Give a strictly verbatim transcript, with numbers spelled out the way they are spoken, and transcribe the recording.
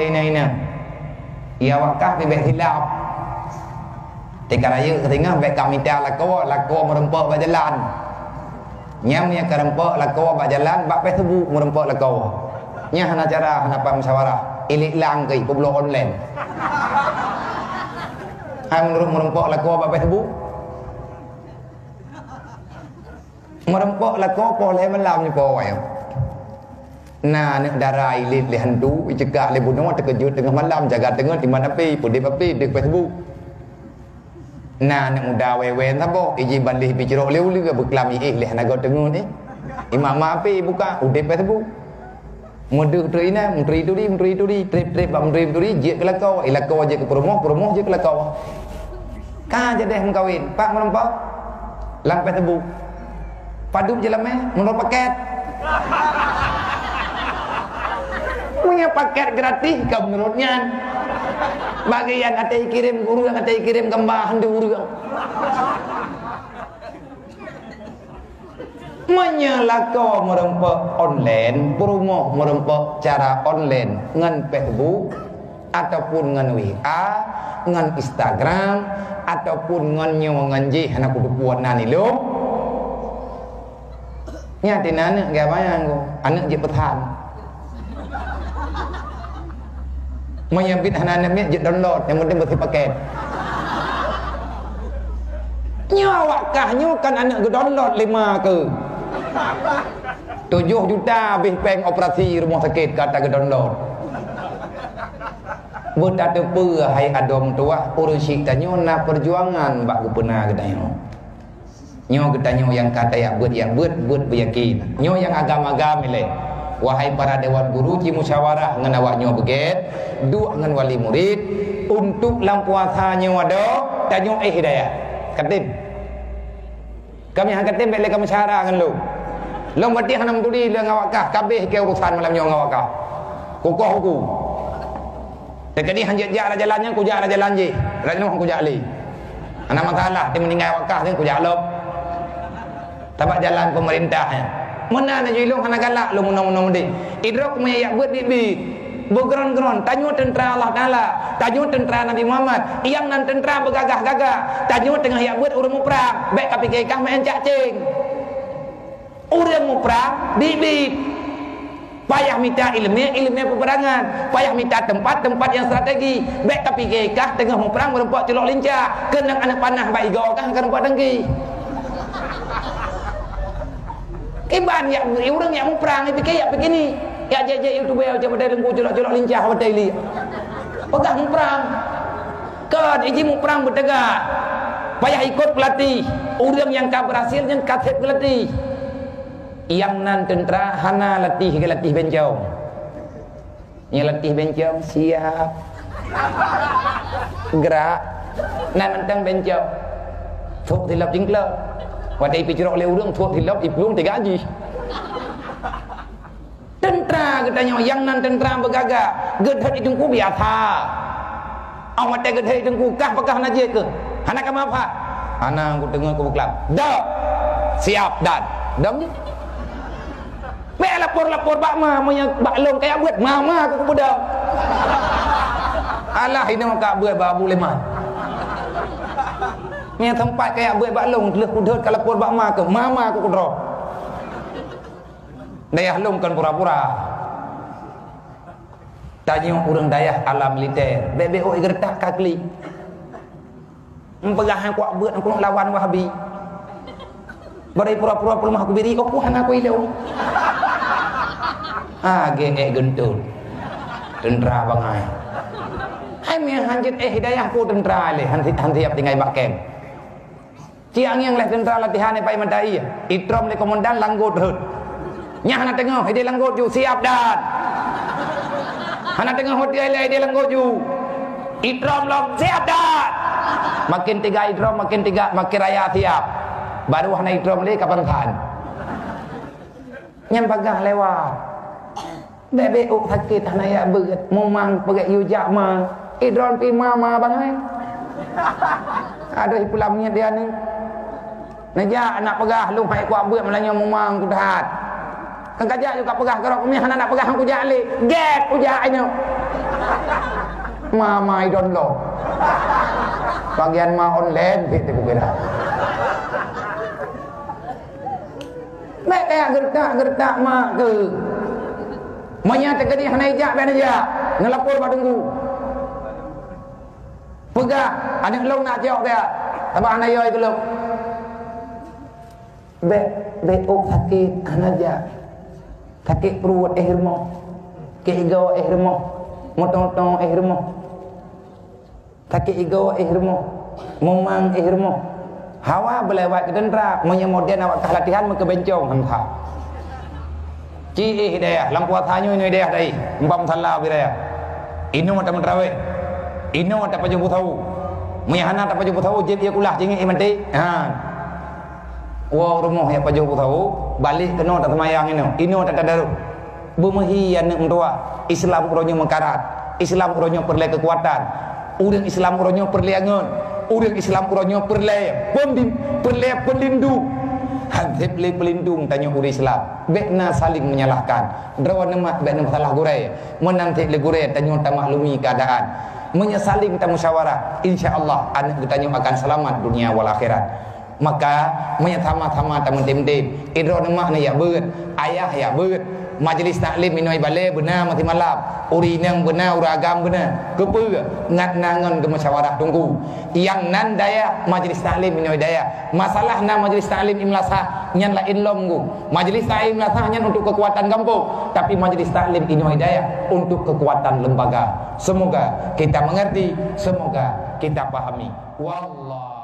Ina-ina. Ya, awak kah pih bèk silap. Tika rayeuk singoh bèk ka mita lakoe, lakoe meureumpok bak jalan. Nyang meunyo ka reumpok lakoe bak jalan, bak Facebook meureumpok lakoe. Nyan hana cara, hana pat musyawarah. Ilik lang keu peubloe online. Hai meunurot meureumpok lakoe bak Facebook. Meureumpok lakoe poh lhèe malam nyoe poh awai. Na aneuk dara ilét lé hantu, iceukak lé bunoe, teukeujot teungoh malam, jaga teungeut, iman api, peudép api, deuh Facebook. Na aneuk muda wèe-wèe saboh, iji ban lé picrok lé uleue, beuklam iéh lé hana goe teungeut, eh. Iman-iman api buka, udép Facebook. Meudeuh trok inan, meuturi-turi, meuturi-turi, trép-trép bak meuturi-turi, jeuet keu lakoe, i lakoe jeuet keu peurumoh, peurumoh jeuet keu lakoe. Ka jadeh meukawen, pat meureumpok? Lam Facebook. Padub jeulamé, meunurot pakét. Meunyo pakét gratis, ka meunurot nyan. Bagi nyang até kirém guru, nyang até kirém gamba handu guru. Meunyoe lakoe meureumpok online, peurumoh meureumpok cara online ngon Facebook, ataupun ngon W A, ngon Instagram, ataupun ngon nyoe ngon jih, hana kuteupeu na nilom. Nyan tina aneuk gaya bayang ko, aneuk jeuet peusan. Meunyo bit hana aneuk miet jeuet download, nyang penting beusih pakét. Nyoe awak kah nyoe kan aneuk geudownload lé ma keuh. Tujoh juta habéh péng operasi rumoh sakét ka ta geudownload. Beutateupeue hai adoe meutuwah, ureueng syiek tanyoe na peujuangan bak geupeuna geutanyoe. Nyoe geutanyoe nyang ka tayak beuet, yak beuet, beuet beuyakin. Nyoe nyang agam-agam ilée. Wahai para dewan guru, ci musyawarah ngon awak nyoe beugét, duek ngon wali murit, untuk lam puasa nyoe adoe, tanyoe éh hidayah. Katem. Kami han katem bék lé kamoe syara ngon lôn. Lôn berarti hana meuturi lé ngon awak kah, kabéh keu urusan malam nyoe ngon awak kah. Kukoh uku. Teukeudi han jeuet jak rot jalan nyan, kujak rot jalan jih. Rot nyoe kujak lé. Hana masalah, tapi meuninggai awak kah nyan kujak lom. Sabab jalan peumeurintah nyan. Meunan laju ilôn hana galak lôn meunoe-meunoe udeb. Idroe keumeung yak beuet biet-biet. Beugron-gron, tanyoe teuntra Allah Taala, tanyoe teuntra Nabi Muhammad, nyang nan teuntra beugagah-gagah. Tanyoe teungoh yak beuet ureueng muprang, bék kapike kah meu'en cak céng. Ureueng muprang biet-biet. Payah mita ileumèe, ileumèe peperangan. Payah mita teumpat, teumpat nyang strategi. Bék kapike kah teungoh muprang meureumpok culok linca, keunong aneuk panah bak igoe kah ka reumpok tangki. Kiban yak ureueng yak muprang, ipike yak pike ni. Yak jeuet-jeuet YouTube, yak jeuet beude leungku culok-culok linca beude li. Peugah muprang. Kon iji muprang beutegak. Payah ikot peulatih. Ureueng nyang ka beurhasil nyan ka sép peulatih. Nyang nan teuntra hana latih geulatih bencong. Nyang latih bencong siap. Gerak. Nan mantong bencong. Thok silop jingklok. Watèe ipicrok lé ureueng thok silop iplueng tiga jih. Teuntra geutanyoe nyang nan teuntra beugagah, geudhôt di teungku biasa. Awak watèe geudhôt di teungku kah pakah hana jeuet keuh? Hana ka meuapat? Hana, kuteungoh ku beuklam. Dok. Siap dan. Dok jih. Bék lapor-lapor bak ma, meunyoe bak lôn kayak beuet, ma, ma aku kupeudong. Alah, inoe ka beuet bak Abu Leman. Meunyoe teumpat kayak beuet bak lôn, lheueh kudhôt ka lapor bak ma keuh, ma, ma aku kudroe. Dayah lôn kon pura-pura. Tanyoe ureueng dayah ala militer, bék-bék ôk geuretak ka klik. Meupeugah han kuat beuet, han kulôn lawan Wahabi. Bari pura-pura peuleumah kubiri, oh, ku hana kuilôn. Ah, geuék geuntot. Teuntra bangai. Hai meuhan jeuet éh hidayah ku teuntra lé, han si-, han siap tinggai bak kem. Ci angieng lé teuntra latihan ipai mata ie. Itrom lé komandan langgot rhot. Nyan hana teungoh, idéh langgot ju siap dan. Hana teungoh hot lé idéh langgot ju. Itrom lom siap dan. Makin tiga itrom, makin tiga, makin raya siap. Baru hana itrom lé kapan san. Nyan bagah lewat. Bèk-bèk ôk sakét hana yak beuet, mumang peugét yue jak ma. Idron pi ma, ma bangai. Adoh ipulang miet dia ni. Neujak aneuk peugah lôn hai kuat beuet malam nyoe mumang ku that. Kan kajak juga peugah keurok mi hana nak peugah ku jak lé. Gét ku jak nyoe. Ma, ma idon lo. Bagian ma online, pih teukira. Mek kaya gertak-gertak mak keu. Meunyo teukeudi hana ijak, bèk neujak. Neulapor bak teungku. Peugah, aneuk lôn nak cok keu, sabab hana yoi keu lôn. Bèk, bèk ôk sakét, hana jak. Sakét pruet, éh rumoh. Sakét igoe, éh rumoh. Meuto-to, éh rumoh. Sakét igoe, éh rumoh. Meumang, éh rumoh. Hawa beulewat keu teuntra, meunyoe modern awak kah latihan, meukeubencong, han that. Ci éh dayah, lam puasa nyoe inoe dayah dai, empat musala bak dayah. Inoe ata meuterawèh. Inoe ata pajoh busawu. Meunyo hana ata pajoh busawu, jieb ie kulah, cingik ie maté. Ha. Woe rumoh jak pajoh busawu, balek keunoe taseumayang inoe. Inoe tatadarus. Beumeuhi aneuk meutuah. Islam uroe nyoe meukarat. Islam uroe nyoe peureulèe keukuatan. Ureueng Islam uroe nyoe peureulèe angeut. Ureueng Islam uroe nyoe peureulèe peundin-, peureulèe peulindong. Hanséb lé peulindong tanyoe ureueng Islam. Bèk na saling menyalahkan. Droeneuh mak bèk neupeusalah gurèe. Meunan cit lé gurèe tanyoe tamaklumi keuadaan. Meunyoe saling tamusyawarah, insya Allah aneuk geutanyoe akan seulamat dunia wal akhirat. Maka, meunyoe sama-sama tameutem-tem, droeneuh mak na jak beuet, ayah jak beuet, majlis taklim inoe balè beuna meusimalam, ureueng inong beuna, ureueng agam beuna. Keupeue? Ngat na ngon geumusyawarah teungku. Nyang nan dayah majlis taklim inoe dayah. Masalah na majlis taklim i meulasah, nyan laén lom gu. Majlis taklim i meulasah nyan untuk keukuatan gampông, tapi majlis taklim inoe dayah untuk keukuatan lembaga. Semoga kita mengerti, semoga kita pahami. Wallah.